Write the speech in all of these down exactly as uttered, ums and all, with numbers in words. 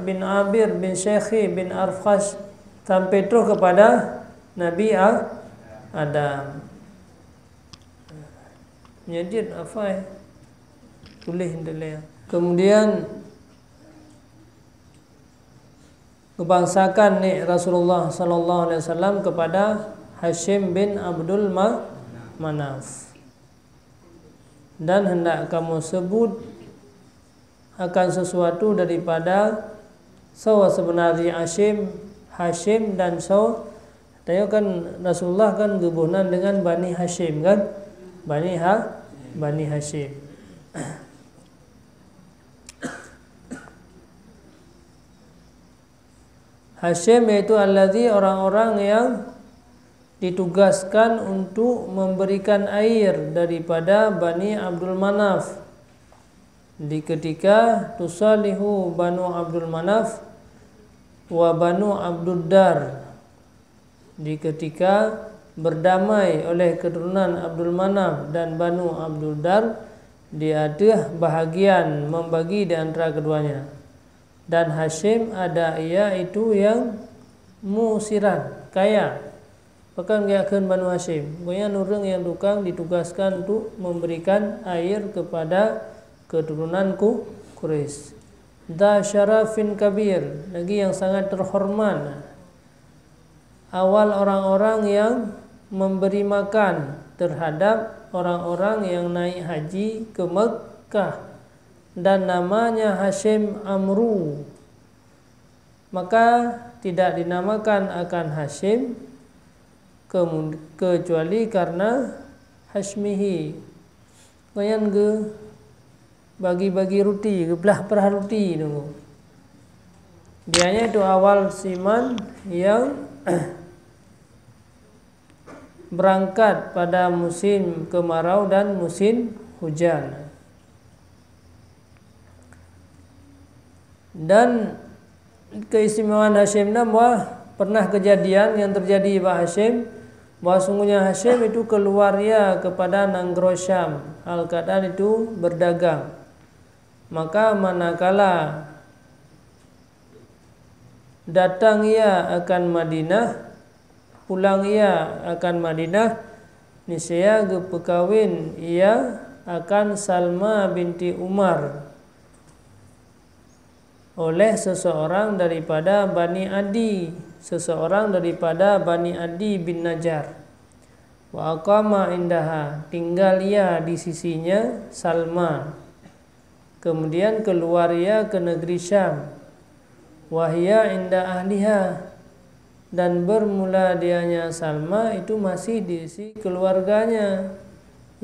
bin Abir bin Syekhi bin Arfash, sampai terus kepada Nabi A-, Adam. Nyan jeuet hafai, tuléh enteuk lé. Kemudian, geubangsakan nek Rasulullah sallallahu alaihi wasallam kepada Hashim bin Abdul Ma-, Manaf. Dan hendak kamu sebut akan sesuatu daripada soe sebenarnya Hashim, Hashim dan soe. Tanyoe kan Rasulullah kan geuboh nan dengan Bani Hashim kan? Bani Ha-, Bani Hashim. Hashim yaitu alladzi, orang-orang yang ditugaskan untuk memberikan air daripada Bani Abdul Manaf. Di ketika tusalihu Banu Abdul Manaf wa Banu Abdud Dar, di ketika berdamai oleh keturunan Abdul Manaf dan Banu Abdul Dar, di ateueh bahagian membagi di antara keduanya. Dan Hashim ada ia itu yang musiran, kaya. Bahkan geukheun Banu Hashim, gobnyan ureuëng nyang tukang ditugaskan untuk memberikan air kepada keturunan Ku-, Quraisy. Dza syarafin kabir, lagi yang sangat terhormat. Awal orang-orang yang memberi makan terhadap orang-orang yang naik haji ke Mekah, dan namanya Hashim Amru. Maka tidak dinamakan akan Hashim kemu-, kecuali karena hashmihi. Gobnyan geu-, bagi-bagi ruti, geuplah-plah ruti nunggu. Dianya itu awal siman yang berangkat pada musim kemarau dan musim hujan. Dan keistimewaan Hashim nyan bahwa pernah kejadian yang terjadi bak Hashim, bahwa sungguhnya Hashim itu keluar ia kepada nanggroe Syam, hal keadaan itu berdagang. Maka manakala datang ia akan Madinah, pulang ia akan Madinah, niscaya geupeukawin ia akan Salma binti Umar oleh seseorang daripada Bani Adi, seseorang daripada Bani Adi bin Najjar. Wa aqama indaha, tinggal ia di sisinya, Salma. Kemudian keluar ia ke negeri Syam. Wa hiya inda ahliha, dan bermula dianya Salma itu masih diisi keluarganya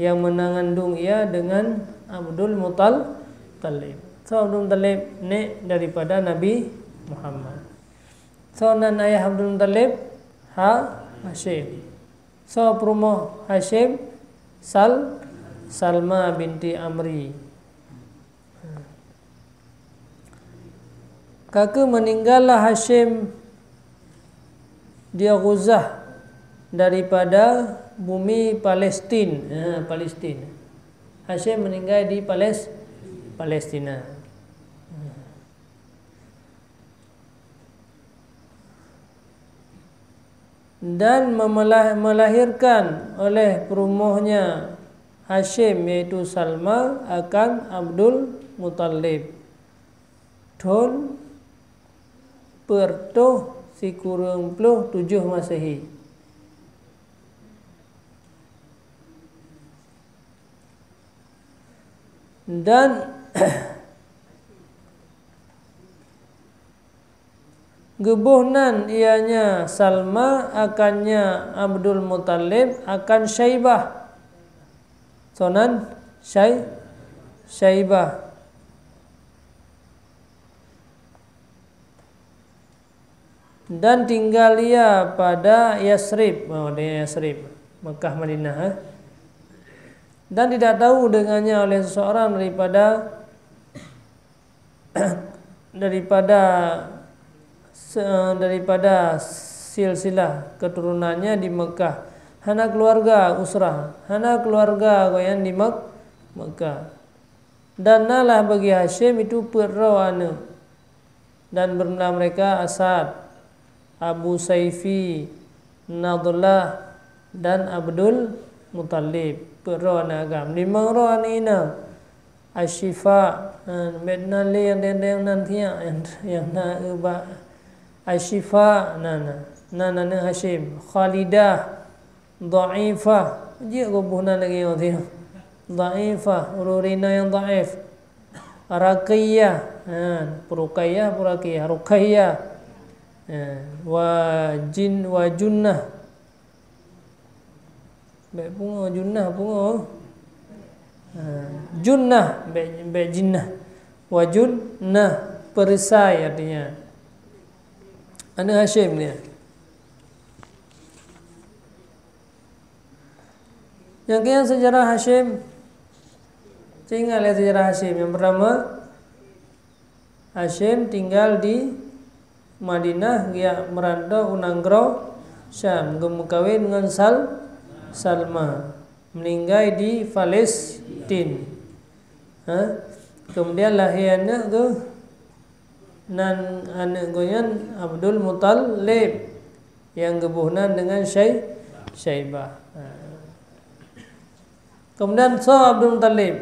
yang mengandung ia dengan Abdul Muttal-, Muttalib. So Abdul Muttalib nek daripada Nabi Muhammad. So nan ayah Abdul Muttalib, ha, Hashim. So peurumoh Hashim, Sal-, Salma binti Amri. Ka keuh meninggallah Hashim di Ghuzah daripada bumi Palestin. Ha, Palestin. Hashim meninggal di Pales-, Palestina. Dan memelah-, melahirkan oleh peurumohnya Hashim, yaitu Salma, akan Abdul Muttalib. Thon peuet reutôh sikureueng ploh tujoh Masehi. Dan geuboh nan ianya Salma akannya Abdul Muttalib akan Syaibah. Soe nan? Syai-, Syaibah. Dan tinggal ia pada Yasrib. Oh, di Yasrib, Mekah Madinah, eh. Dan tidak tahu dengannya oleh seseorang daripada, daripada se-, daripada silsilah keturunannya di Mekah. Hana keluarga usrah, hana keluarga gobnyan di Mek-, Mekah. Dan nalah bagi Hashim itu peuet droe aneuk. Dan bermula mereka Asad, Abu Saifi, Nadlah, dan Abdul Muttalib. Peuet droe aneuëk agam. Limong droe aneuëk inong. Asyifa, ha, bèk na lé nyang deng-deng nan tiak, nyang, nyang na ubak Asyifa, na, na, na, na, na Hasyim. Khalidah, Dhaifah, jeuet geuboh nan lagèe nyoe. Dhaifah, ureuëng inong nyang dhaif. Raqiyah, ha, Ruqayyah, Ruqayyah, Ruqayyah. Ha, wa jin, wa junnah. Bèk pungo, junnah pungo. Ha, junnah, bèk, bèk jinnah. Wa junnah, perisai artinya. Aneuëk Hasyim nyan. Nyang keu nyan seujarah Hasyim. Teuingat lé seujarah Hasyim. Nyang peurtama, Hasyim tinggal di Madinah, geujak meurantô u nanggroe Syam, geumeukawen ngon Sal-, Salma, meuninggai di Palestin. Ha? Keumudian lahé aneuëk geuh, nan aneuëk geuh nyan Abdul Muttalib, nyang geuboh nan deungon Syai-, Syaibah. Ha. Keumudian soe Abdul Muttalib?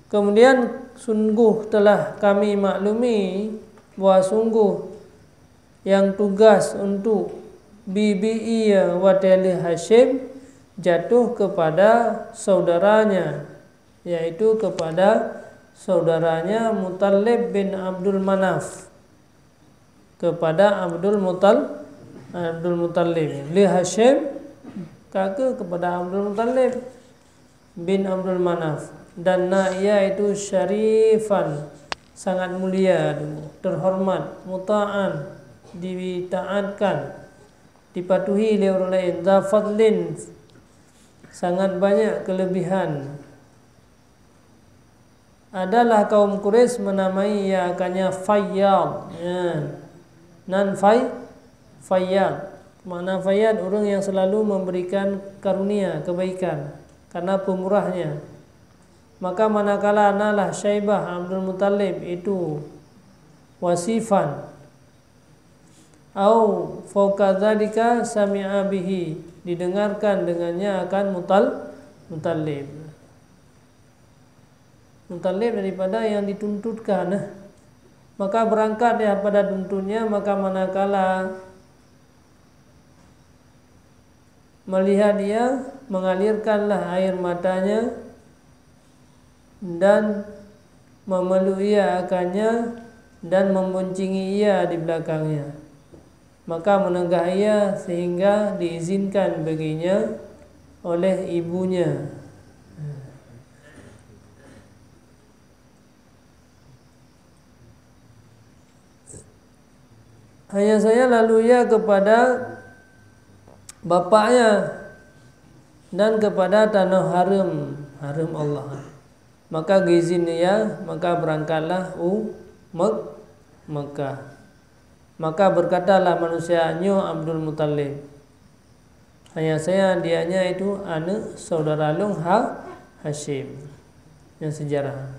Kemudian, sungguh telah kami maklumi bahwa sungguh nyang tugas untuk bibi ie watée lheueh Hasyim jatuh kepada saudaranya, yaitu kepada saudaranya Muttalib bin Abdul Manaf. Kepada Abdul Muttal-, Abdul Muttalib. Lheueh Hasyim, ka keuh kepada Abdul Muttalib bin Abdul Manaf. Dan na ia itu syarifan, sangat mulia, terhormat, muta'an, ditaatkan, dipatuhi lé ureuëng laén, dza fadlin, sangat banyak kelebihan. Adalah kaum Quraisy menamai ia akannya Fayyad. Ya. Nan Fay-, Fayyad. Makna Fayyad, ureuëng yang selalu memberikan karunia, kebaikan, karena pemurahnya. Maka manakala nalah Syaibah Abdul Muttalib itu wasifan, au fauqa dzalika sami'a bihi, didengarkan dengannya akan Mutal-, Muttalib. Muttalib daripada yang dituntutkan. Maka berangkat daripada tuntutnya, maka manakala melihat ia, mengalirkanlah air matanya dan memeluk ia akannya dan memboncingi ia di belakangnya. Maka meunegah ia sehingga diizinkan baginya oleh ibunya. Hanya saja lalu ia kepada bapaknya dan kepada tanoh hareuem, hareuem Allah. Maka geuizin ia, maka beurangkatlah u Mek-, Meukah. Maka beukatalah manusia nyoe Abdul Muthalib, "Hanya saya, dianya itu aneuk saudara lôn Ha-, Hasyim." Nyan seujarah.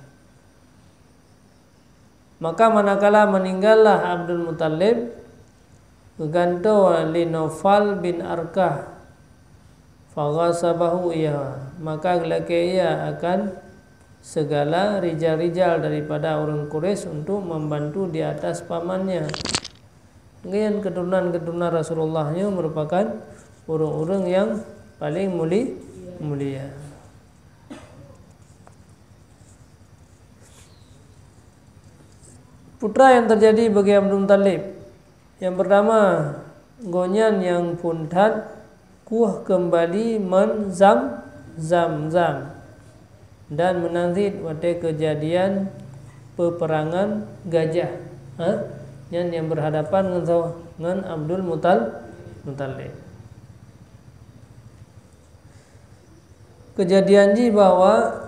Maka manakala meuninggallah Abdul Muthalib, geugantoe lé Naufal bin Arkah, "Faghasabahu iya," maka geulakée ia akan segala rijal-rijal daripada ureuëng Quraisy untuk membantu di atas pamannya. Nyan keuturonan-keuturonan Rasulullah nyoe merupakan ureuëng-ureuëng nyang paleng muli-, mulia. Peue nyang teujadi bagi Abdul Muthalib? Nyang peurtama, gobnyan nyang phon that kueh keumbali meunan Zam-, Zamzam, dan meunan cit watée keujadian peuperangan gajah, ha? Nyan nyang beurhadapan ngon saw-, ngon Abdul Mutal-, Muthalib. Keujadian jih bahwa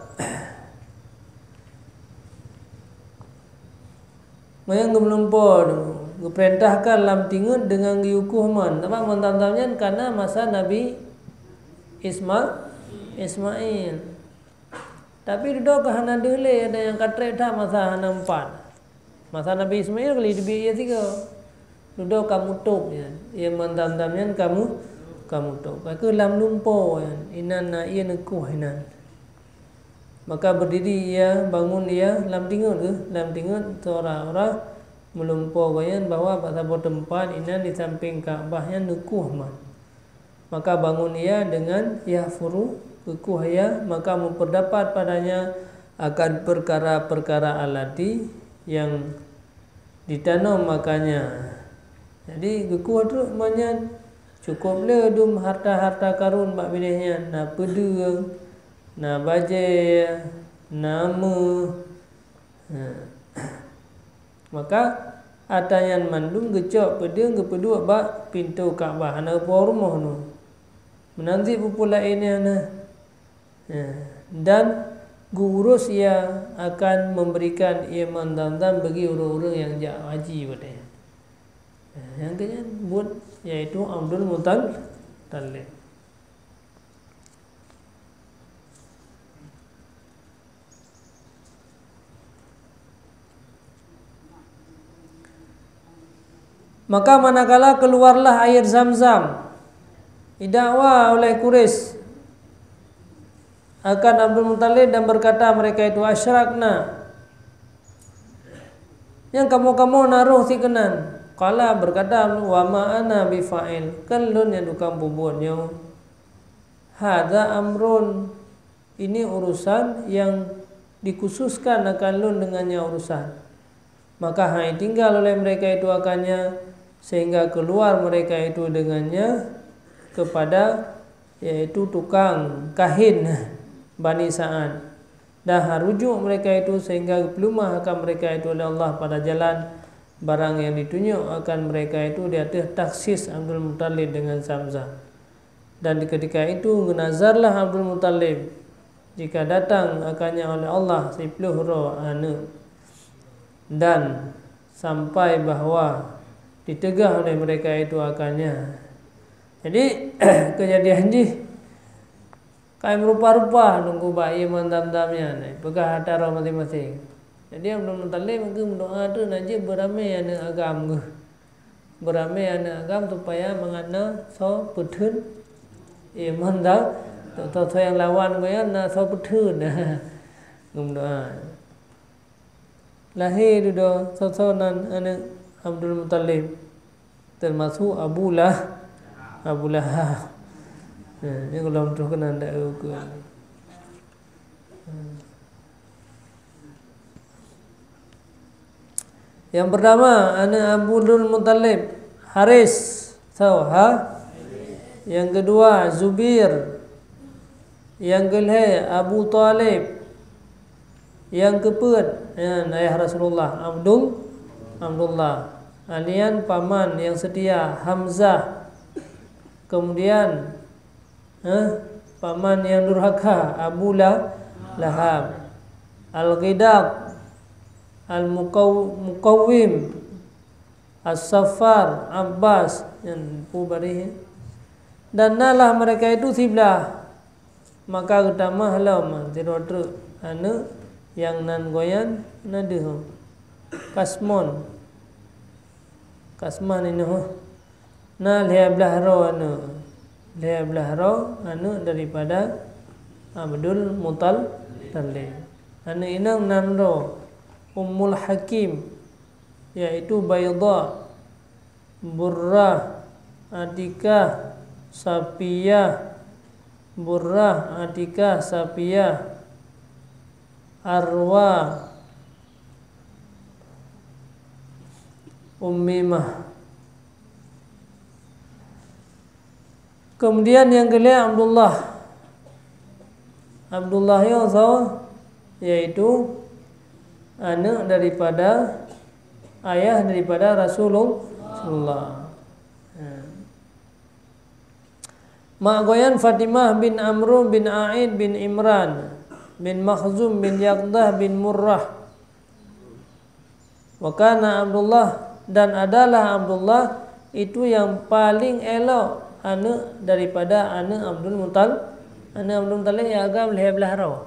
meunyoe geumeulumpoe geupeurintahkan lam tingeut deungon geuyue kueh meunan. Sabab meunan nyan ka na masa Nabi Isma-, Ismail. Tapi dudoe ka hana deuh lé, ada nyang ka treb that masa hana meupat. Masa Nabi Ismail kali teubiet ie sigoe. Dudoe ka mutôb nyan. Ie mandam-dam nyan ka mu-, ka mutôb. Ka kheueh lam lumpoe nyan. Inan na ie neukoh inan. Maka beudiri ia, bangun ia lam tingeuet geuh, lam tingeuet seurah-seurah meulumpoe gobnyan bahwa bak saboh teumpat inan di sampéng Ka'bah nyan neukoh man. Maka bangun ia dengan yahfuru, geukoh ia, maka meupeurdapat padanya akan peukara-peukara allati nyang jitanom akannya. Jadi geukoh treuk man nyan, cukôp le dum harta-harta karun bak binéh nyan, na peudeueng, na bajée, na méuh. Ha. Maka atra nyan mandum geucok peudeueng geupeuduek bak pintoe Ka'bah, hana geupuwoe rumoh nyoe. Meunan cit peue-peue laén nyang na. Ya, dan geuurus ia akan memberikan ie mandam-dam bagi ureuëng-ureuëng nyang jak haji watée nyan. Ya, nyang keu nyan buet, yaitu Abdul Muttal-, Muttalib. Maka manakala keluarlah air Zam-Zam, didakwa oleh Quraisy akan Abdul Muttalib dan berkata mereka itu, "Asyrakna." Nyang kamoe-kamoe na roh sikeunan. Qala, berkata, "Wa ma ana bifa'il." Kon lôn nyang tukang peubuet nyoe. "Hadza amrun." Ini urusan yang dikhususkan akan lôn dengannya urusan. Maka hai tinggal oleh mereka itu akannya, sehingga keluar mereka itu dengannya kepada, yaitu tukang kahin Bani Sa'ad. Dan ha rujuk mereka itu sehingga geupeulumah akan mereka itu oleh Allah pada jalan barang yang ditunjuk akan mereka itu di atas takhsis Abdul Muttalib dengan Zamzam. Dan di ketika itu, geunazarlah Abdul Muttalib, jika datang akannya oleh Allah siploh droe aneuëk, dan sampai bahwa diteugah oleh mereka itu akannya. Jadi, kejadian jih kai meurupa-rupa nunggu bak ie mandam-dam nyan, peugah atra droe maséng-maséng. Jadi, Abdul Muttalib mungkin meudoa tu na jeuet beuramé aneuëk agam geuh. Beuramé aneuëk agam supaya mangat na soe peutheun ie mandam, soe-soe nyang lawan gobnyan na soe peutheun. Geumeudoa. Lahé dudoe soe-soe nan aneuëk Abdul Muttalib, teumasuk Abu Lah-, Abu Lahab. Nah, nyoe gohlom troh keunan dak ukeue. Yang pertama, aneuëk Abdul Muttalib, Haris, tau ha? Yang kedua, Zubir. Yang kelhée, Abu Talib. Yang keupeuet, nyan ayah Rasulullah, Abdul-, Abdullah. Alian paman yang setia, Hamzah. Kemudian, eh, paman yang durhaka, Abu La-, Lahab. Al-Ghidaq, Al-Muqaw-, Muqawwim, As-Saffar, Abbas, nyan peue bareh. Dan nalah mereka itu siblah. Maka geutamah lom sidroe treuk aneuëk nyang nan gobnyan na deuh. Kasmon. Kasmon inoe. Na lhée blaih droe aneuëk. Lhée blaih droe aneuëk daripada Abdul Muttalib. Aneuëk inong nan droe, Ummul Hakim, yaitu Baidha, Burrah, Atikah, Safiyah, Burrah, Atikah, Safiyah, Arwa, Ummimah. Kemudian nyang keulhée Abdullah. Abdullah nyoe soe? Yaitu aneuëk daripada, ayah daripada Rasulul-, Rasulullah. Ha. Mak gobnyan Fatimah bin Amru bin Aid bin Imran bin Makhzum bin Yaqdah bin Murrah. Wa kana Abdullah, dan adalah Abdullah itu yang paling elok aneuëk daripada aneuëk Abdul Muttalib. Aneuëk Abdul Muttalib nyang agam lhée blaih droe.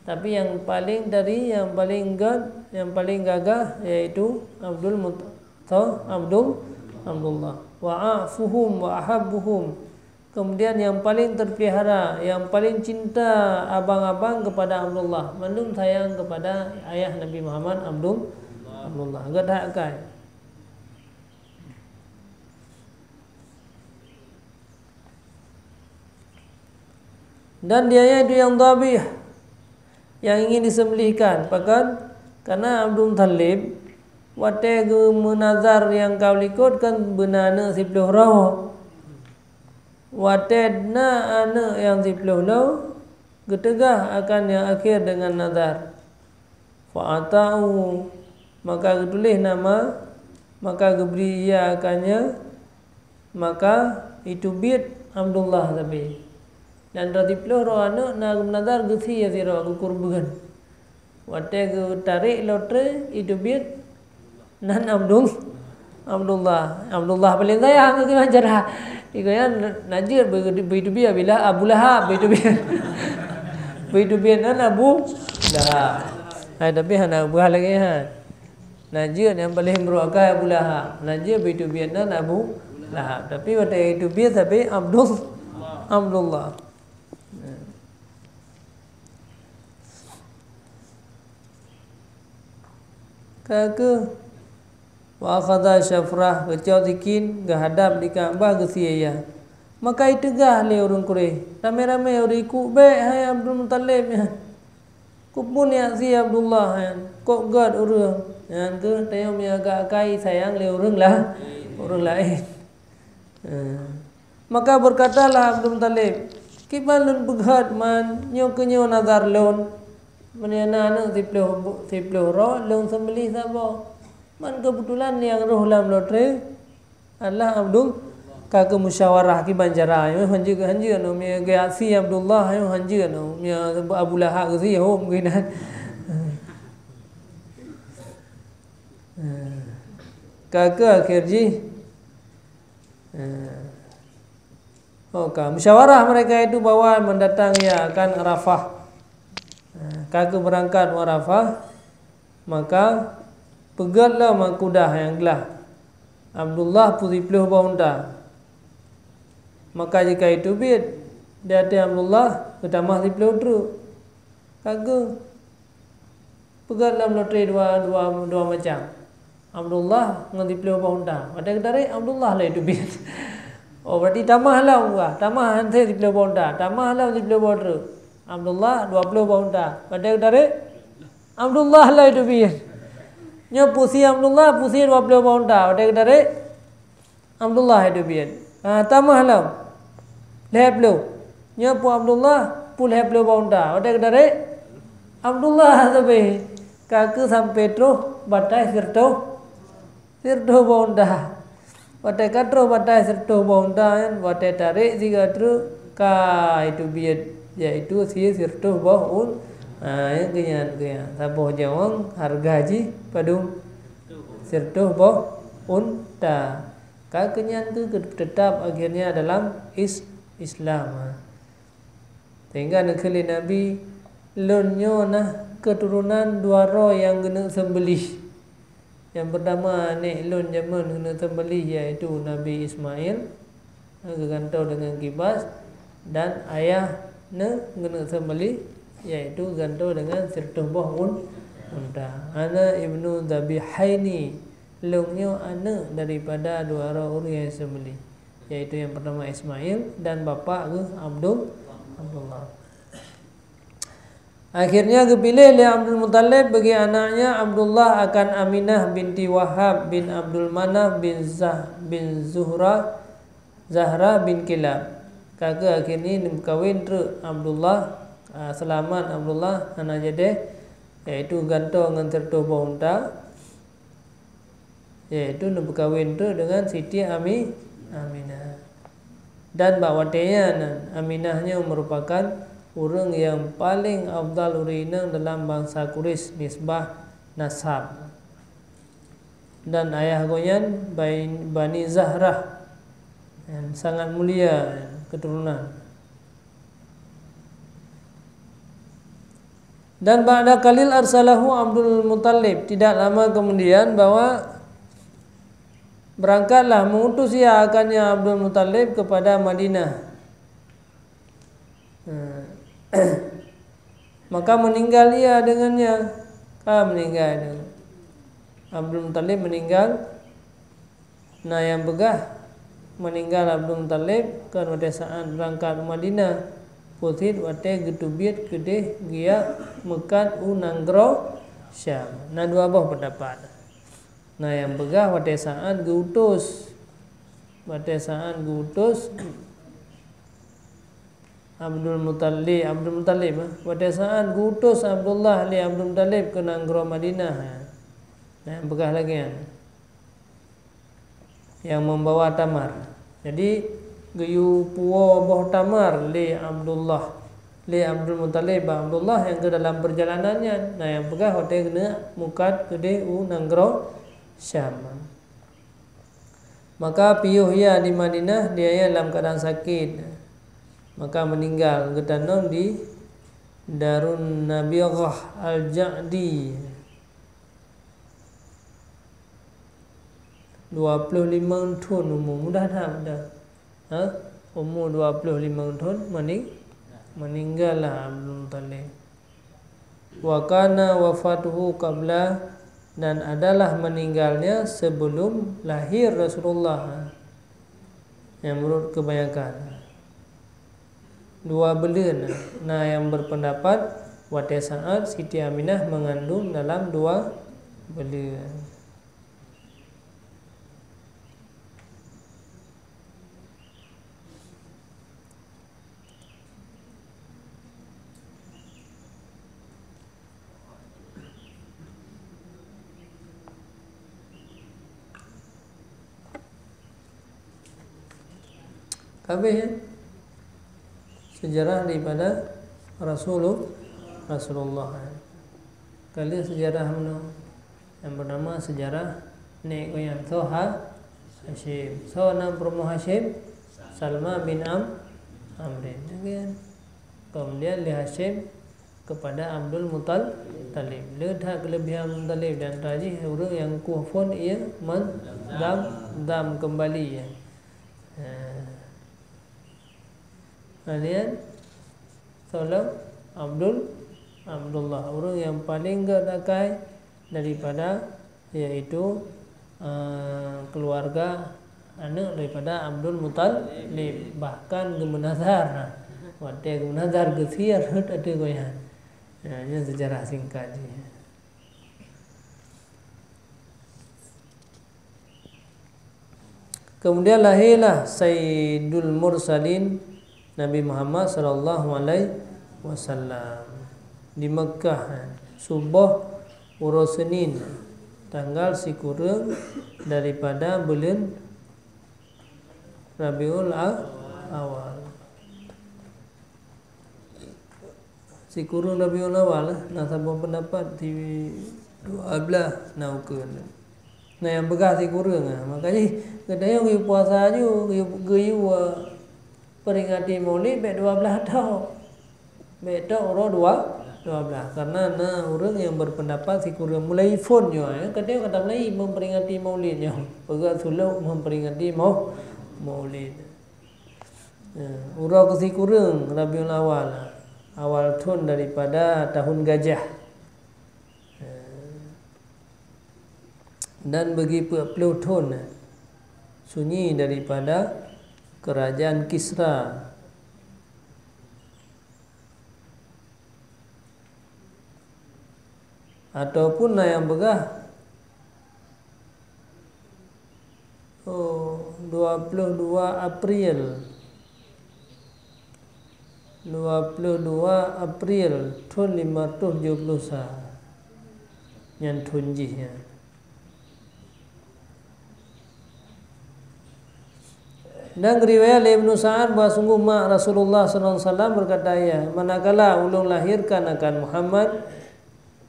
Tapi yang paling dari, yang paling gét, yang paling gagah, yaitu Abdul Mut-, atau Abdul, Abdullah. Wa a'fuhum wa ahabbuhum. Kemudian yang paling terpelihara, yang paling cinta abang-abang kepada Abdullah. Mandum sayang kepada ayah Nabi Muhammad, Abdul, Abdullah. Gét that akai. Dan dia itu yang dhabih, yang ingin disembelihkan. Pakon? Karena Abdul Muthalib, watée geumeunazar nyang ka likot kan beuna aneuk siplôh droe. Watée na aneuk nyang siplôh droe, geuteugah akan nyang akhé deungon nazar. Fa ata'u, maka geutuléh nama, maka geubri iya akan nyan, maka iteubiet Abdullah sabe. Dan droe siplôh droe aneuk na geumeunazar geusie sidroe geukurban. Watée geutarek lotre iteubiet nan Abdul, Abdullah. Abdullah paléng sayang keu geuh cara. Di gobnyan na jeuet beu-, beuteubiet bila Abu Lahab beuteubiet. Beuteubiet nan Abu Lahab. Hai, tapi hana buah lagée nyan. Na jeuet nyang paléng brôk akai Abu Lahab. Na jeuet beuteubiet nan Abu Lahab. Tapi watée iteubiet sabe Abdul, Abdullah. Ka kheueh, wa akhadha syafrah, geucok sikin, geuhadab di Ka'bah, geusie iya. Maka iteugah lé ureuëng Quraisy, ramé-ramé ureuëng ikuk, "Bék, hai Abdul Muthalib nyan! Keupeue neujak sie Abdullah nyan? Kok gét ureuëng nyan kheueh, tanyoe meunyoe agak akai sayang lé ureuëng la-, ureuëng laén." Eh. Maka berkatalah Abdul Muthalib, "Kiban lôn peugét man nyoe keuh nyoe nazar lôn. Meunyoe na aneuk siplôh bu-, siplôh droe, lôn seumeulih saboh. Man keubeutulan nyang rôh lam lotre adalah Abdul, ka kheueh musyawarah kiban cara, nyoe hanjeuet, hanjeuet nyoe, meunyoe geuaksi Abdullah, nyoe hanjeuet nyoe, meunyoe Abu Lahab geusie hom geunan." Ka kheueh akhé jih, eh, oh, ka musyawarah mereka itu bahwa mendatang ia akan Arafah. Eh, ka kheueh beurangkat u Arafah, maka peugét lom kuda nyang glah. Abdullah peusiplôh boh unta. Maka jika iteubiet, di ateueh Abdullah geutamah siplôh treuk. Ka kheueh peugét lom lotre dua, dua, dua macam. Abdullah ngon siplôh boh unta. Watée geutarek, Abdullah lom iteubiet. Oh, berarti tamah lom, wah, tamah han siplôh boh unta. Tamah lom siplôh boh treuk. Abdullah dua ploh boh unta. Watée geutarek, Abdullah lom iteubiet. Nyoe peusie Abdullah, peusie dua ploh boh unta. Watée geutarek, Abdullah iteubiet. Ha, tamah lom. Lhée ploh. Nyoe peuet Abdullah, peuet lhée ploh boh unta. Watée geutarek, Abdullah sabe. Ka kheueh sampoe troh bataih sireutôh, sireutôh boh unta. Watée ka troh bataih sireutôh boh unta nyan, watée tarek siga treuk, ka iteubiet, yaitu sie sireutôh boh un-, ha, nyan keuh nyan, keuh nyan. Saboh jaweueng hareuga jih padum? Sireutôh boh unta. Ka kheueh nyan kheueh teutab akhirnya dalam is-, Islam. Sehingga neukheun lé Nabi, "Lôn nyoe na keuturonan dua droe nyang geuneuk seumeulih." Nyang peurtama aneuk lôn jameun geuneuk seumeulih, yaitu Nabi Ismail, geugantoe deungon kibas, dan ayah neuh geuneuk seumeulih, yaitu geugantoe deungon sireutôh boh un-, unta. Ana ibnu Dzabihaini, lôn nyoe aneuk daripada dua droe ureuëng nyang seumeulih, yaitu nyang peurtama Ismail dan bapak geuh Abdul-, Abdullah. Akhirnya geupiléh lé Abdul Muthalib bagi anaknya Abdullah akan Aminah binti Wahab bin Abdul Manaf bin Zah-, bin Zuhra, Zahra bin Kilab. Ka kheueh akhirnya neumeukawen treuk Abdullah, ah, seulamat Abdullah hana jadeh, yaitu gantoe ngon sireutôh boh unta. Yaitu neupeukawen treuk deungon Siti Ami-, Aminah. Dan bak watée nyan, Aminah nyoe meurupakan ureuëng nyang paleng afdal ureuëng inong dalam bansa Quraisy nisbah nasab. Dan ayah gobnyan Bai-, Bani Zahrah, nyang sangat mulia keuturonan. Dan ba'da qalil arsalahu Abdul Muttalib, tidak lama kemudian bahwa berangkatlah, mengutus ia akannya Abdul Muttalib kepada Madinah. Nah, maka meninggal ia dengannya. Ka meninggal. Abdul Muttalib meninggal. Na nyang peugah, meninggal Abdul Muttalib kon watée saát beurangkat u Madinah, peuet cit watée geuteubiet keudeh geujak meukat u nanggroe Syam. Na dua boh peundapat. Na nyang peugah watée saát geu-utus, watée saát geu-utus Abdul Muttalib, Abdul Muttalib, eh, watée saát geu-utus Abdullah lé Abdul Muttalib keu nanggroe Madinah, eh. Na nyang peugah lagée nyan. Nyang membawa tamar. Jadi, geuyue puwoe boh tamar lé Abdullah, lé Abdul Muttalib bak Abdullah nyang keu dalam peurjalanan nyan. Na nyang peugah watée geuneuk meukat keudeh u nanggroe Syam. Maka piôh ia di Madinah, dia ia lam keuadaan sakét. Maka meuninggal, geutanom di Darun Nabirah Al-Ja'di. Dua ploh limong thon umu, mudah that, mudah. Ha? Umu dua ploh limong thon, meuning-, meuninggal lah Abdul Muttalib. Wa kana wafatuhu qabla, dan adalah meninggalnya sebelum lahir Rasulullah. Nyang meunurot kebanyakan. Dua buleuen, na nyang berpendapat watée saát Siti Aminah mengandung dalam dua buleuen. Ka habéh, ya? Sejarah daripada Rasulul-, Rasulullah. Ka lheueh sejarah meunoe nyang bernama sejarah nek gobnyan. Soe Ha-, Hasyim. Soe nan peurumoh Hasyim? Salma bin Am-, Amrin. Kemudian lé Hasyim kepada Abdul Muttalib. Le that kelebihan Abdul Muttalib, di antara jih ureuëng nyang kueh phon ia meudam-dam kembali, ya. Ha. Kemudian, tolong Abdul, Abdullah, ureuëng nyang paling gét akai daripada, yaitu, eh, keluarga aneuk daripada Abdul Muttalib, bahkan geumeunazar. Watée geumeunazar, geusier rhot ateueh gobnyan. Ya, nyan sejarah singkat jih. Kemudian lahirlah Sayyidul Mursalin, Nabi Muhammad sallallahu alaihi wasallam, di Mekah, suboh uroe Senin, tanggal sikureueng daripada buleuen Rabiul A-, Awal. Sikureueng Rabiul Awal, na saboh peundapat, si dua blaih na ukeue. Na nyang peugah sikureueng, ah. Maka jih, geutanyoe geuyue puasa ju, geuyue, geuyue, ah, peringati Maulid bék dua blaih tok. Bék tok uroe dua, dua blaih. Karena na ureuëng nyang berpendapat sikureueng mulai phon nyoe, ya, geutanyoe ka mulai memperingati Maulid nyoe. Peugah sulok memperingati mau-, Maulid. Ya, uroe keusikureueng Rabiul Awal, awal thon daripada tahun gajah. Ya. Dan bagi peuet ploh thon sunyi daripada kerajaan Kisra. Ataupun na nyang peugah, oh, dua ploh dua April. Dua ploh dua April thon lima ratus tujoh ploh sa. Nyan thon jih nyan. Dan riwayat lé Ibnu Sa'ad bahwa sungguh mak Rasulullah sallallahu alaihi wasallam berkata, ya, manakala ulôn lahirkan akan Muhammad,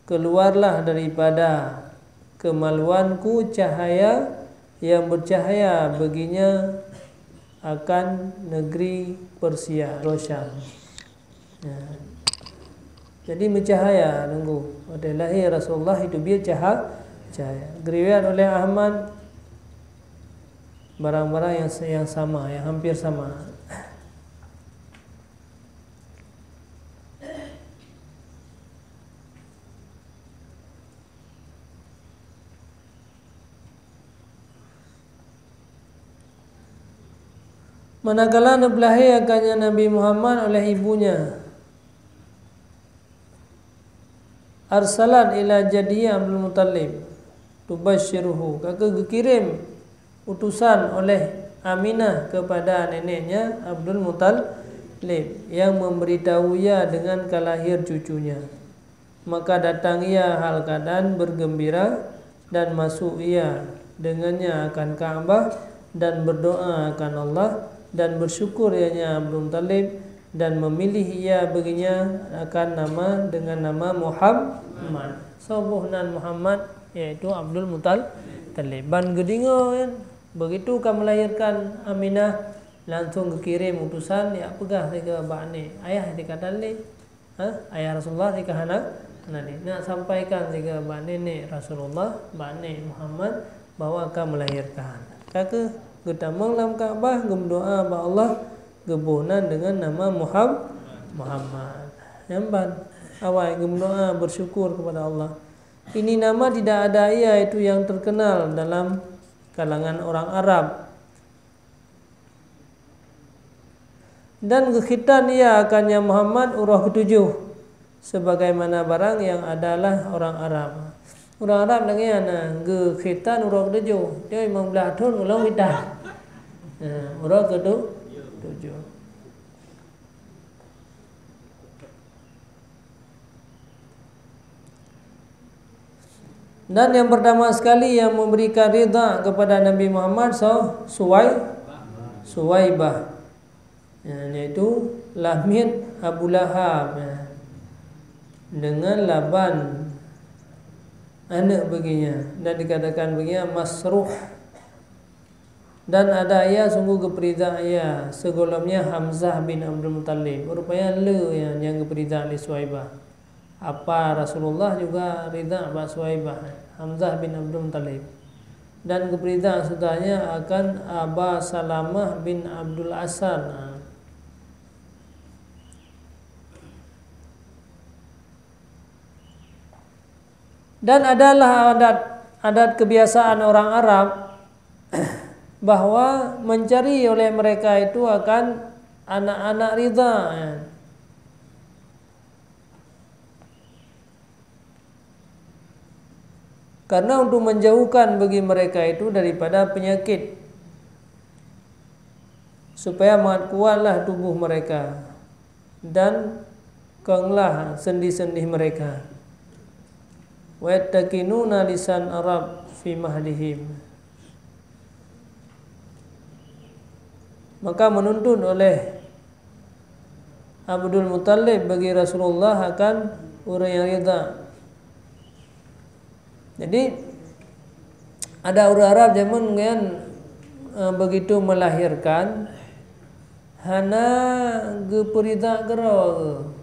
keluarlah daripada kemaluanku cahaya yang bercahaya baginya akan negeri Persia, Rosyam. Ya. Jadi meucahaya teungku. Watèe lahé Rasulullah itu biet caha-, cahaya. Geuriwayat oleh Ahmad barang-barang yang, yang sama, yang hampir sama. Manakala neupeulahé akannya Nabi Muhammad oleh ibunya, arsalat ila jaddihi Abdul Muttalib tubasyiruhu, ka geukirém utusan oleh Aminah kepada neneknya Abdul Muttalib yang memberitahu ia dengan ka lahir cucunya. Maka datang ia hal keadaan bergembira dan masuk ia dengannya akan Ka'bah dan berdoa akan Allah dan bersyukur ianya Abdul Muttalib dan memilih ia baginya akan nama, dengan nama Muhammad. Soe boh nan Muhammad, yaitu Abdul Muttalib. Ban geudeungoe kan, begitu ka melahirkan Aminah, langsung geukirém utusan, jak peugah sigoe bak nek, "Ayah, di katan lé." Ha? Ayah Rasulullah sika hana, hana lé. Nak sampaikan sika bak nenek Rasulullah, bak nek Muhammad, bahwa ka melahirkan. Ka keuh geutamong lam Ka'bah, geumeudoa bak Allah, geuboh nan dengan nama Muham-, Muhammad. Nyan ban, awai geumeudoa bersyukur kepada Allah. Ini nama tidak ada ia itu yang terkenal dalam kalangan orang Arab. Dan geukhitan ia akannya Muhammad uroe keutujoh, sebagaimana barang yang adalah orang Arab. Ureuëng Arab lagée nyan, geukhitan uroe keutujoh, dia limong blaih thon ulôn khitan. Nah, uroe keutu-, tujoh. Dan yang pertama sekali yang memberikan ridha kepada Nabi Muhammad, so, Suwai-, Suwaibah. Ya, yaitu lamiet Abu Lahab, ya. Dengan laban aneuk baginya, dan dikatakan baginya Masruh. Dan ada ia sungguh geupeurida ia, sigohlom nyan Hamzah bin Abdul Muttalib. Rupanya le ia nyang geupeurida lé Suwaibah. Apa Rasulullah juga rida bak Suwaibah, Hamzah bin Abdul Muttalib. Dan geupeurida seudahnya akan Aba Salamah bin Abdul Asad. Dan adalah adat, adat kebiasaan orang Arab bahwa mencari oleh mereka itu akan anak-anak ridha. Karena untuk menjauhkan bagi mereka itu daripada penyakit, supaya mangat kuatlah tubuh mereka dan konglah sendi-sendi mereka. Wa yattakinuna lisan Arab fi mahdihim. Maka menuntut oleh Abdul Muttalib bagi Rasulullah akan ureuëng nyang ridha. Jadi, ada ureuëng Arab jameun nyan, eh, begitu melahirkan, hana geupeurida keudroe,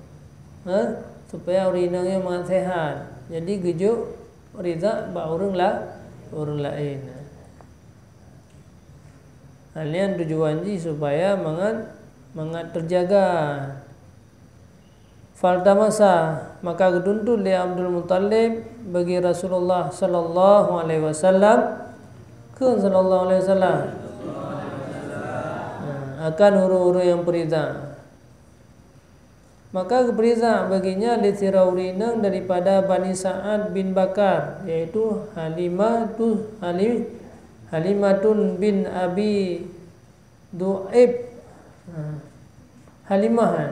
ha? Supaya ureuëng inong nyan mangat sehat. Jadi, geujok rida bak ureuëng la-, ureuëng laén. Hal nyan tujuan jih supaya mangat, mangat teujaga. Faltamasa, maka geutuntut lé Abdul Muttalib bagi Rasulullah sallallahu alaihi wasallam, kheun sallallahu alaihi wasallam, nah, akan ureuëng-ureuëng nyang peurida. Maka geupeurida baginya lé sidroe ureuëng inong daripada Bani Sa'ad bin Bakar, yaitu Halimatu, Hali-, Halimatun bin Abi Du'aib. Ha. Halimah, ha.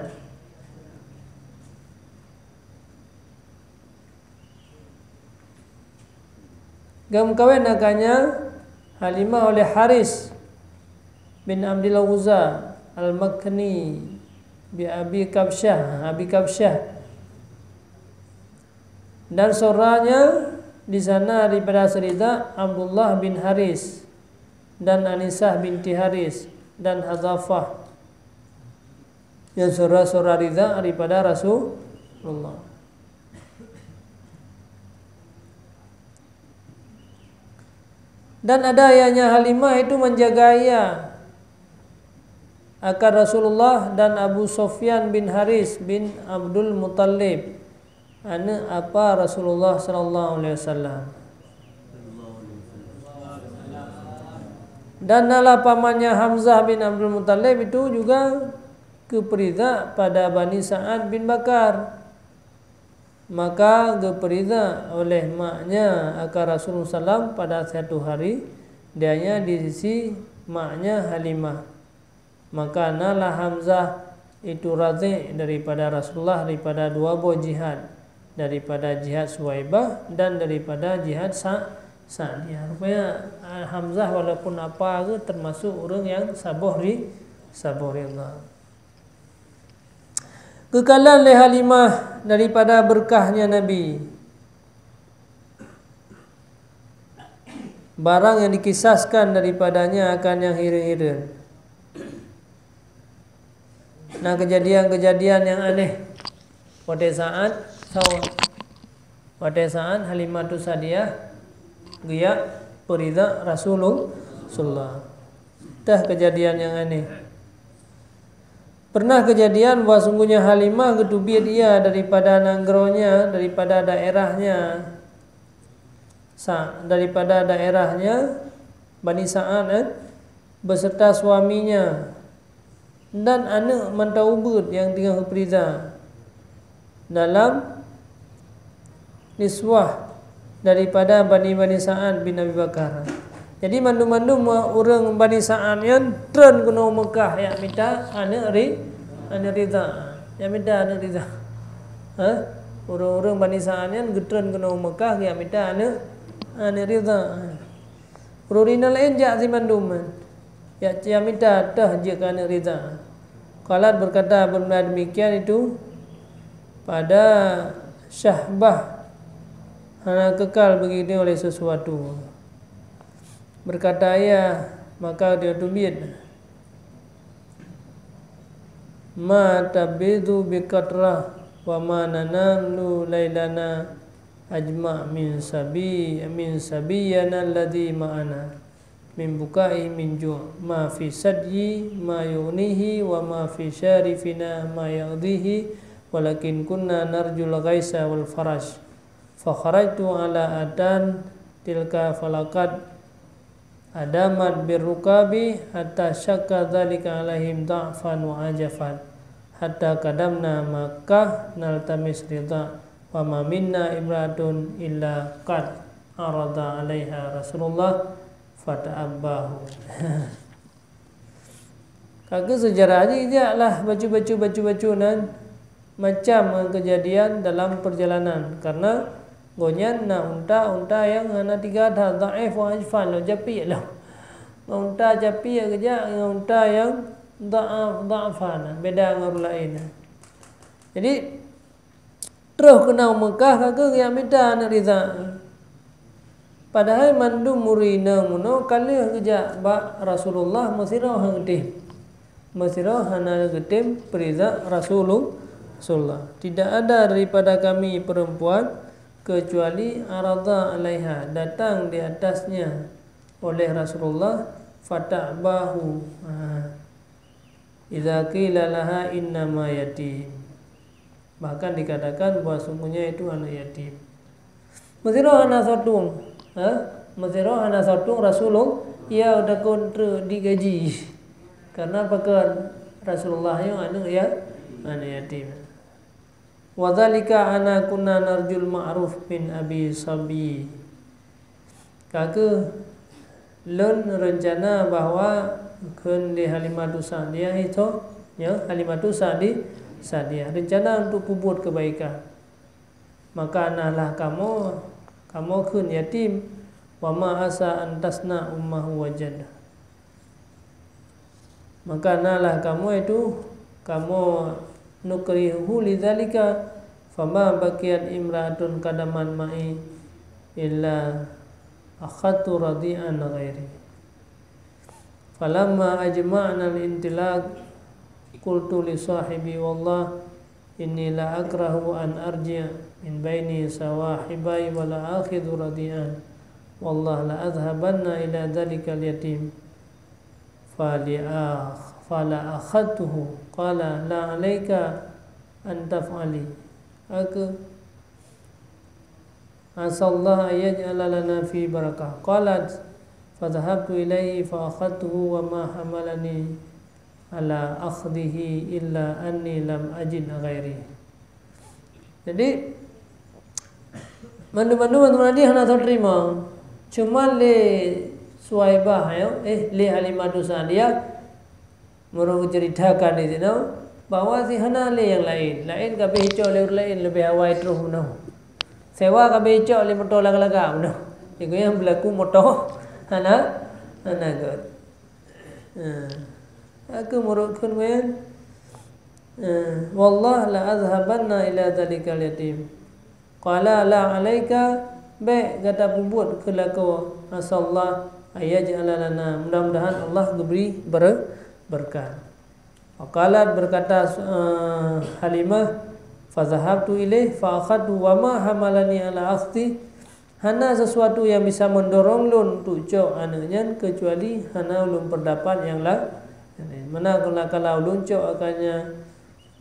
Geumeukawen akannya Halimah oleh Haris bin Abdul Uzza Al-Makni bi Abi Kabsyah, Abi Kabsyah. Dan saudaranya di sana daripada seurida Abdullah bin Haris dan Anisah binti Haris dan Hadzafah. Nyang saudara-saudara ridha daripada Rasulullah. Dan ada ayahnya Halimah itu menjaga ia akan Rasulullah dan Abu Sufyan bin Haris bin Abdul Muttalib, aneuk apa Rasulullah sallallahu alaihi wasallam. Dan nalah pamannya Hamzah bin Abdul Muttalib itu juga geupeuridak pada Bani Sa'ad bin Bakar. Maka geupeuridak oleh maknya akan Rasulullah sallam pada satu hari, dianya di sisi maknya Halimah. Maka nalah Hamzah itu radhi daripada Rasulullah daripada dua boh jihad, daripada jihad Suwaibah dan daripada jihad Sa-, Sa'diyah. Rupanya, ah, Hamzah walaupun apa ke termasuk ureuëng yang saboh ri-, saboh ridha. Geukalon lé Halimah daripada beureukat Nabi, barang yang dikisahkan daripadanya akan nyang hireuen-hireuen. Na keujadian-keujadian nyang aneh. Watée saát, watée saát Halimatu Sa'diyah geujak peuridak Rasulullah. Teuh keujadian nyang aneh. Pernah keujadian bahwa sungguhnya Halimah geuteubiet ia daripada nanggroe nyan, daripada daerah nyan, sa-, daripada daerah nyan, Bani Sa'ad, eh, beserta suaminya dan aneuëk mantong ubit nyang teungoh geupeuridak dalam niswah daripada Bani, Bani Sa'ad bin Abi Bakar. Jadi, mandum-mandum ureuëng Bani Sa'ad nyan treun keunoe Meukah jak mita aneuëk ri-, aneuëk ridha. Jak mita aneuëk ridha. Ha? Ureuëng-ureuëng Bani Sa'ad nyan geutreun keunoe Meukah jak mita aneuëk, aneuëk ridha. Ureuëng inong laén jak simandum, jak, jak mita teuh jeuet keu aneuëk ridha. Khalat berkata, beuna demikian itu pada Syahbah hana kekal begitu oleh sesuatu. Berkata ia, maka dia teubiet. Ma tabidu bi qatrah wa ma nanamu lailana ajma' min sabi-, min sabiyyana alladhi ma'ana min buka'i min ju', ma fi sadyi ma yughnihi wa ma fi syarifina ma yaqdihi, walakin kunna narjul ghaisa wal faraj. Fa kharajtu ala adan tilka falaqad adamat birrukabi hatta syakka dzalika alaihim dha'fan wa ajafan, hatta qadamna Makkah naltamis ridha, wa ma minna imra'atun illa qad arada alaiha Rasulullah fata'abbahu. Ka keuh seujarah jih, jak lah bacut-bacut, bacut-bacut nan macam keujadian dalam peurjalanan, karna gobnyan na unta-unta nyang hana tiga that, dhaif wa ajfan lom, capiek lom. Ngon unta capiek geujak, ngon unta nyang dhaaf, dhaafan, beda ngon ureuëng laén. Jadi, troh keunoe Meukah ka keuh geujak mita aneuëk ridha. Padahai mandum ureuëng inong meunoe ka lheueh geujak bak Rasulullah meusidroe han geutem. Meusidroe hana geutem peuridak Rasulu-, Rasulullah. Tidak ada daripada kami perempuan kecuali arada alaiha, datang di atasnya oleh Rasulullah, fata'abbahu. Ha. Idza qila laha innama yatim. Bahkan dikatakan bahwa sungguhnya itu anak yatim. Meusidroe hana soe tueng, ha? Meusidroe hana soe tueng Rasulullah, ia takot treuk digaji. Karena pakon Rasulullah nyoe aneuëk ya, aneuëk yatim. Wa dzalika anna kunna narjul ma'ruf min abi sabi. Ka keuh lôn reuncana bahwa kheun lé Halimatu Sa'diyah itu, ya, Halimatu Sa'di-, Sa'diyah reuncana untuk peubuet keubaikan. Maka na lah kamoe, kamoe kheun yatim, wa ma asa an tasna ummahu wa jaddah. Maka na lah kamoe itu, kamoe nukrihuhu lidzalika, fama baqiyat imra'atun qadamat ma'i illa akhadtu radi'an ghairi. Falamma ajma'na al-intilaq, qultu li sahibi, wallah, inni la akrahu an arji'a min baini sawahibai wa la akhidhu radi'an. Wallah la adhhabanna ila dzalikal yatim, fala akhadtuhu, qala la alaika an taf'ali, aku asallah an yaj'ala lana fi barakah. Qalat, fadhahabtu ilaihi fa akhadtuhu wa ma hamalani ala akhdhihi illa anni lam ajid ghairi. Jadi, mandum-mandum teuma dia hana terima. Cuma lé Suwaibah, ya, eh, lé Halimah Sa'diyah, meureuh geuceuritakan di sinoe bahwa si hana lé nyang laén. Laén ka beucok lé ureuëng laén leubeh awai troh meunoe. Sewa ka beucok lé moto laga-laga meunoe. Iku nyang beulaku moto hana, hana gét. Ha. Aku meureuëkon ngon, ha, wallah la adhhabanna ila dzalikal yatim. Qala la alaika, bék gata peubuet keu lakoe, asallah an yaj'ala lana, mudah-mudahan Allah geubri ber-, berkat. Faqalat, berkata, eh, Halimah, fadhahabtu ilaih fa akhadtu wa ma hamalani ala akhdhi, hana sesuatu yang bisa mendorong lôn untuk cok aneuk nyan kecuali hana ulôn peudapat nyang la-, manakala ulôn cok akannya,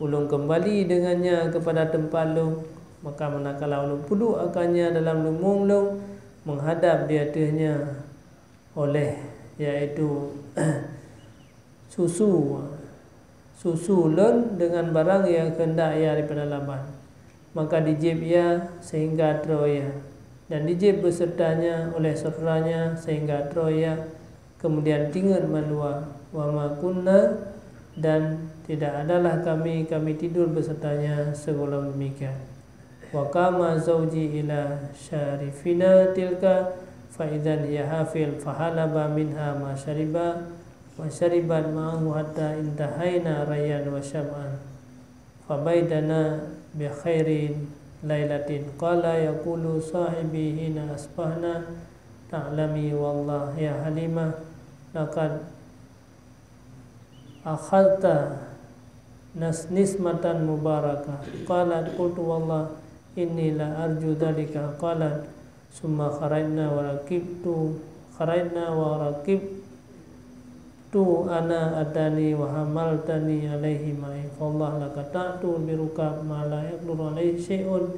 ulôn kembali dengannya kepada tempat lôn, maka manakala ulôn peuduek akannya dalam leumbong lôn menghadap di ateuehnya oleh, yaitu susu, susu lôn dengan barang yang kehendak ia daripada laban. Maka dijieb ia sehingga troe ia, dan dijieb besertanya oleh saudaranya sehingga troe ia, kemudian tingeut mandua, wa ma kunna, dan tidak adalah kami, kami tidur besertanya sebelum demikian. Wa qama zauji ila syarifina tilka, fa idzan hiya hafil, fahalaba minha ma syariba, wa syaribat ma'ahu hatta intahaina rayyan wa syab'an. Fabaitana bi khairin lailatin. Qala yaqulu sahibi hina asbahna, ta'lami wallah ya Halimah, laqad akhadhta nas-, nismatan mubarakah. Qalat, qultu, wallah, inni la arju dzalika. Qalat, summa kharajna wa rakibtu, kharajna wa rakibtu ana adani wa hamaltani alaihi ma'i. Fallah laqata'tu bi rukab ma la yaqdiru alaihi syai'un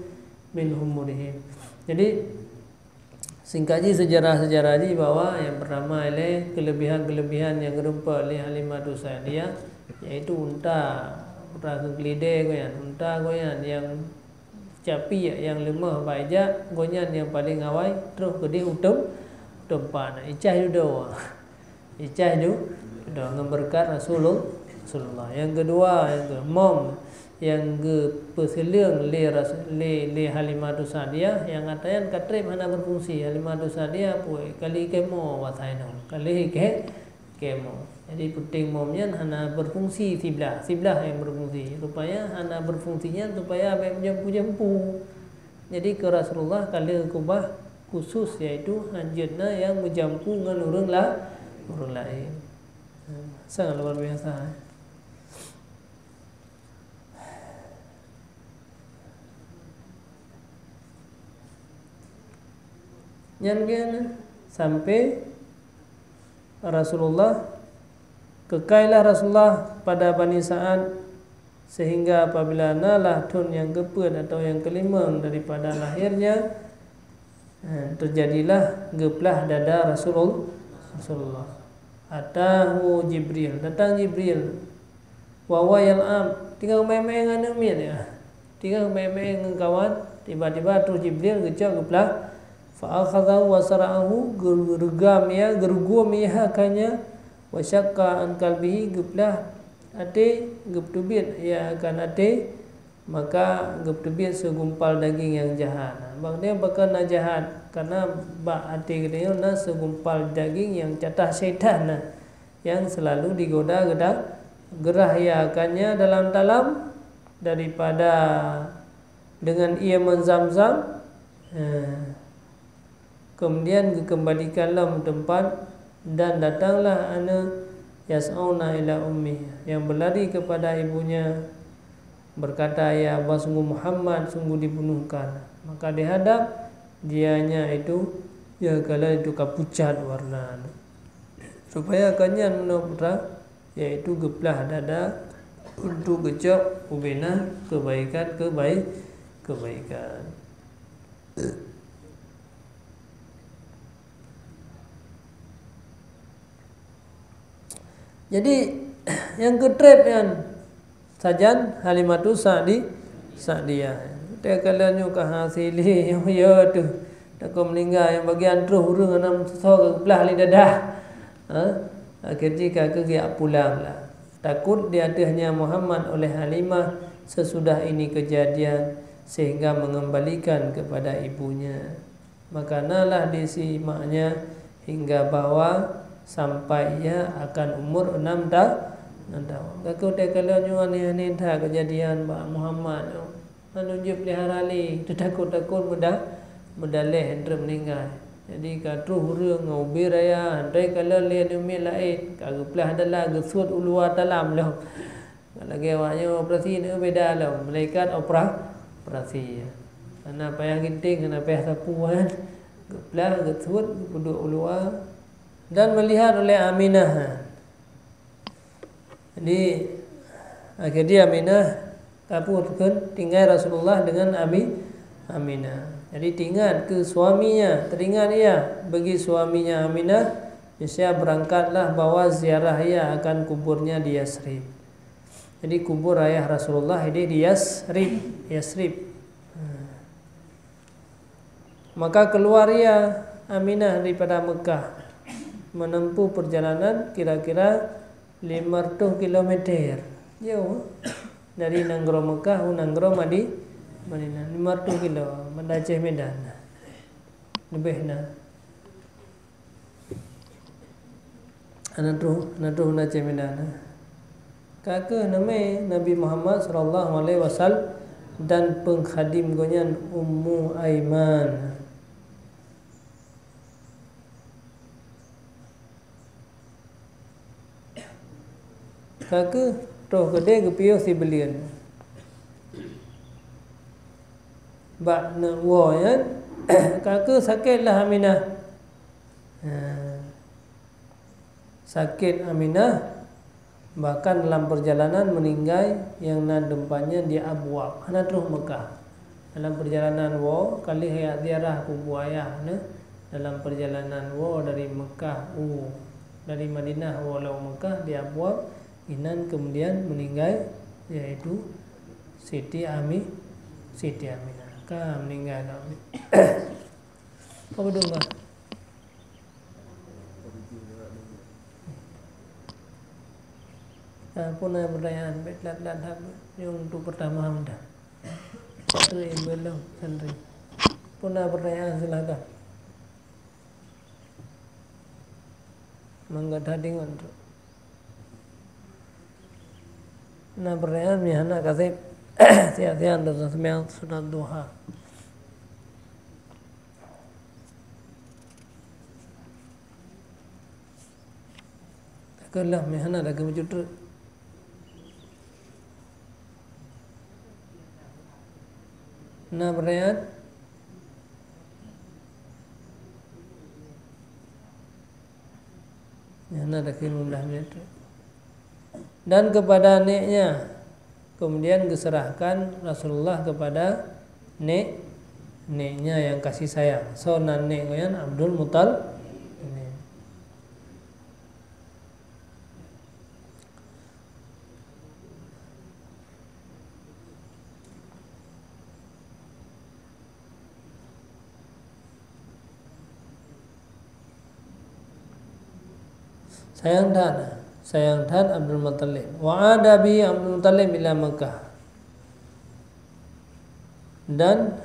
min umurihim. Jadi, singkat jih, sejarah-sejarah jih bahwa nyang pertama ilée kelebihan-kelebihan nyang geurumpok lé Halimatu Sa'diyah, yaitu unta, unta keu keulidée gobnyan, unta gobnyan nyang capiek, nyang leumoh bak ijak, gobnyan nyang paleng awai troh keudeh u teum-, u teumpat, icah dudoe. Icah ju, doh ngon beureukat Rasulul-, Rasulullah. Nyang keudua, nyang keu-, mom, nyang geupeuseuleung lé Ras-, lé, lé Halimatu Sa'diyah, nyang ata nyan ka treb hana beufungsi. Halimatu Sa'diyah peue, ka lheueh kemo wasai nyoe, ka lheueh ke-, kemo. Jadi, puténg mom nyan hana beufungsi siblah, siblah nyang beufungsi. Rupanya hana beufungsi nyan supaya bék meujampu-jampu. Jadi, keu Rasulullah ka lheueh keubah khusus, yaitu hanjeuet na nyang meujampu ngon ureuëng la-, ureuëng laén. Sangat luar biasa, eh. Nyan kan sampai Rasulullah, keukailah Rasulullah pada Bani Sa'ad, sehingga apabila nalah thon nyang keupeuet atau nyang keulimong daripada lahirnya, eh, terjadilah geuplah dada Rasulul-, Rasulullah. Atahu Jibril, datang Jibril. Wa huwa yal'ab, teungoh meu'én-meu'én ngon aneuk miet nyan. Teungoh meu'én-meu'én ngon kawan, tiba-tiba troh Jibril geucok geuplah. Fa akhadzahu wa sara'ahu, geu-, geureugam ia, geurugom ia akannya, wa syaqqa an qalbihi, geuplah até, geupeuteubiet ia akan até, maka geupeuteubiet seugumpal daging nyang jahat. Bak nyan pakon na jahat, karna bak até geutanyoe na seugumpal daging nyang catah syaitan na, nyang seulalu digoda geuda-, geurah ia akannya dalam-dalam daripada dengan ié meuzam-zam, eh, kemudian geukeumbalikan lom teumpat, dan datanglah aneuk yas'auna ila ummi, yang berlari kepada ibunya, berkata, "Ya Allah, sungguh Muhammad sungguh dibunuhkan." Maka dihadap dianya itu Ya, kalau itu ka pucat warna. Supaya ka nyan meunoe putra, yaitu geuplah dada untuk geucok ubena kebaikan, kebai-, kebaikan. Jadi, nyang keutreb nyan sajan Halimatu Sa'di, Sa'diyah. Teuka lheueh nyoe ka hasili, ya tu. Takot meuninggai, nyang bagian troh ureueng hana meututoe geuplah lé dadah. Ha? Akhé jih ka keuh geujak pulang lah. Takut diateueh nyan Muhammad oleh Halimah sesudah ini kejadian, sehingga mengembalikan kepada ibunya. Maka nalah di si maknya hingga bahwa sampai ia akan umur enam ta-, enam tahun. Ka keuh teuka lheueh nyoe aneh-aneh that kejadian bak Muhammad nyoe. Hana jeuet pelihara lé, teutakot-takot meuda-, meudaleh treb meuninggai. Jadi ka troh ureueng ngon ubé raya, hana teuka lheueh lé aneuk miet laén, ka geuplah dalam, geusuet u luwa talam lom. Lagèe awak nyoe operasi nyoe beda lom, malaikat opera-, operasi. Hana payah ginting, hana payah sapu kan. Geuplah, geusuet, geupeuduek u luwa. Dan melihat oleh Aminah. Jadi, akhirnya Aminah ka peue kheun, tinggai Rasulullah dengan Ami-, Aminah. Jadi, teringat ke suaminya, teringat ia bagi suaminya Aminah, niscaya berangkatlah bawa ziarah ia akan kuburnya di Yasrib. Jadi, kubur ayah Rasulullah ini di Yasrib, Yasrib. Maka keluar ia, Aminah, daripada Mekah, menempuh perjalanan kira-kira lima ratus kilometer. Jauh. Dari nanggroe Mekah u nanggroe Madi-, Madinah, lima ratus kilo, Banda Aceh Medan. Leubeh na. Hana troh, hana troh na camilan, eh. Ka keuh namé Nabi Muhammad sallallahu alaihi wasallam dan peungkhadam gobnyan Ummu Aiman. Ka keuh troh keudéh geupiôh sibuleuen. Bak neuk woe nyan, ka keuh sakét lah Aminah. Ha. Sakét Aminah, bahkan dalam perjalanan meuninggai nyang na teumpat nyan di Abwa, hana troh Mekah. Dalam perjalanan woe, ka lheueh jak ziarah kubu ayah neuh, dalam perjalanan woe dari Mekah u, dari Madinah woe lom u Mekah di Abwa, inan kemudian meuninggai, yaitu Siti Ami-, Siti Aminah. Ka meuninggai lom. Apa beudôh, Bah? Ah, peue na pertanyaan? Bèk lat-lat that, nyang untuk pertama mantong. Santri belum, santri. Peue na pertanyaan, silakan. Mangga that deungon tu. Na pertanyaan, meuhana kaseb, siang-siang dan seumayang sunat duha. Takheun lah, meuhana lagèe meucue treuk. Na beureuat? Meuhana takheun lima belas menit treuk. Dan kepada neknya, kemudian geuseurahkan Rasulullah kepada nek, neknya nyang kasih sayang. Soe nan nek gobnyan? Abdul Muthalib. Sayang that, sayang that Abdul Muthalib. Wa ada bihi Abdul Muthalib ila Makkah. Dan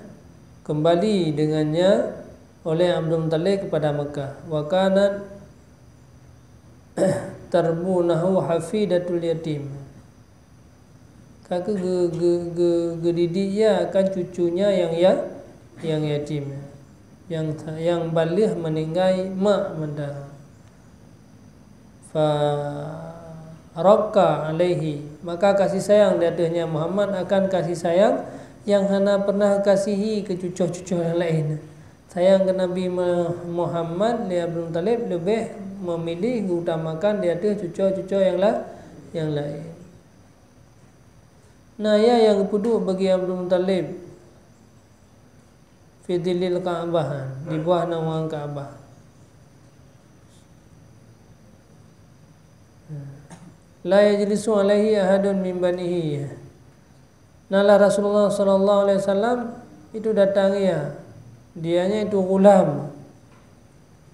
kembali dengannya oleh Abdul Muthalib kepada Mekah. Wa kanat tarbunahu hafidatul yatim. Ka keuh geu-, geu-, geu-, geudidik ia akan cucunya nyang ya-, nyang yatim, nyang, nyang baleueh meuninggai mak mantong. Fa raqqa alaihi, maka kasih sayang di ateueh nyan Muhammad akan kasih sayang nyang hana pernah kasihi keu cucoh-cucoh nyang laén. sayang keu Nabi Mu-, Muhammad lé Abdul Muthalib leubeh memilih geuutamakan di ateueh cuco-cuco nyang la-, nyang laén. Na ya nyang geupeuduek bagi Abdul Muthalib fi dhillil Ka'bah, di bawah naungan Ka'bah. La yajlisu alaihi ahadun min banihi. Nalah Rasulullah sallallahu alaihi wasallam itu datang ia. Dianya itu ghulam.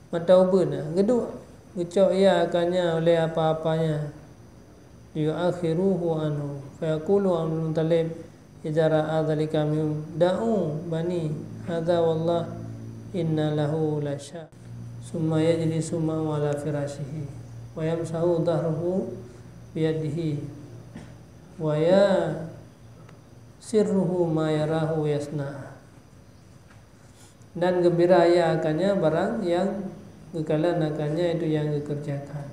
Mata ubeut na, geuduek, geucok ia akannya oleh apa-apanya. Liyu'akhiruhu anhu. Fayaqulu Abdul Muthalib, idza ra'a dzalika minhum, "Da'u bani hadza wallah inna lahu lasya." Summa yajlisu ma'ahu ala firasyihi, wa yamsahu dhahrahu biyadihi, wa yusirruhu ma yarahu yasna'. Dan geumbira ia akannya barang nyang geukalon akannya, itu nyang geukeureujakan.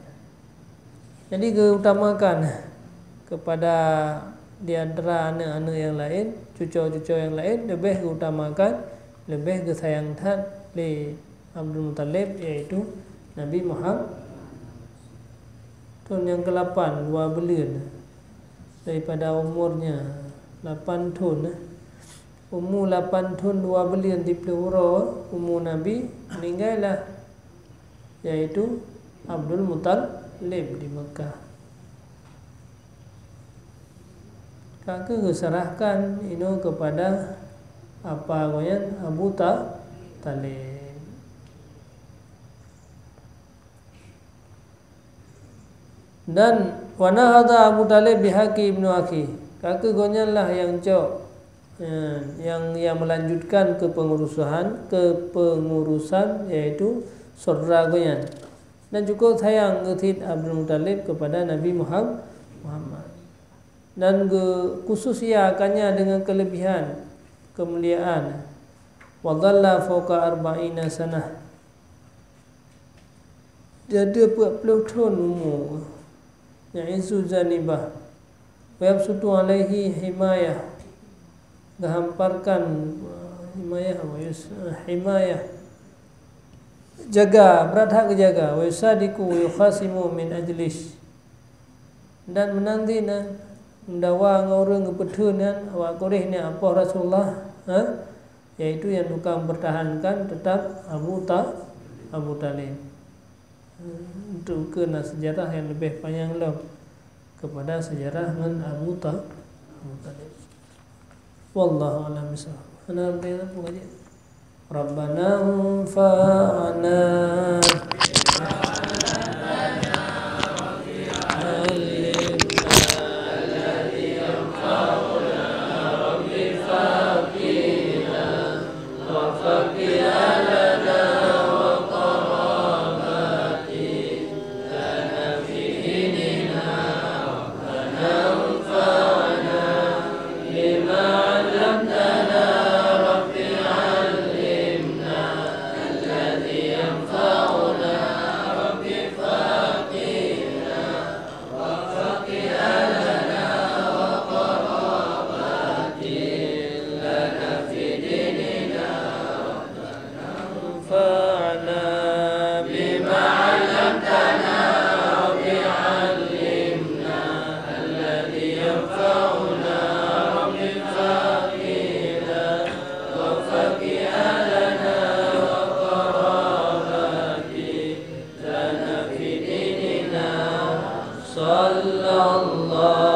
Jadi geuutamakan keupada di antara aneuëk-aneuëk nyang laén, cuco-cuco nyang laén, leubeh geuutamakan, leubeh geusayang that lé Abdul Muthalib, yaitu Nabi Muhammad. Thon nyang keulapan, dua buleuen daripada umurnya, lapan thon. Umu lapan thon dua buleuen siplôh uroe umu Nabi, meuninggai lah, yaitu Abdul Muthalib di Mekah. Ka kheueh geuserahkan inoe keupada apa gobnyan, Abu Ta-, Thalib. Dan wa nahadha Abu Thalib bihaqqi ibnu akhi. Ka kheueh gobnyan lah nyang cok, eh, nyang, nyang melanjutkan keupeungurusan, keupeungurusan, yaitu syedara gobnyan. Dan cukup sayang geuh cit Abdul Muthalib keupada Nabi Muham-, Muhammad. Dan geu-, khusus ia akannya deungon keulebihan keumuliaan. Wa dhalla fauqa arba'ina sanah. Jadi peuet ploh thon umu. Ya'izzu janibah. Wa yabsutu alaihi himayah. Geuhamparkan, eh, himayah, wa yus-, eh, himayah. Jaga, brat that geujaga. Wa yusadiqu wa yukhasimu min ajlihi. Dan meunan cit na, meudawa ngon ureuëng geupeutheun nyan, awak Quraisy nyan apoh Rasulullah, ha? Yaitu nyang tukang pertahankan tetap Abu Ta-, Abu Thalib. Untuk keuneuk sejarah nyang leubeh panyang lom keupada sejarah ngon Abu Ta-, Abu Thalib. Wallahu a'lam bishawab. Hana lé peue ngaji. Rabbana anfa'na. انفعنا بما علمتنا رب علمنا الذي ينفعنا رب فقنا وفق أهلنا وقراباتنا في ديننا. صلى الله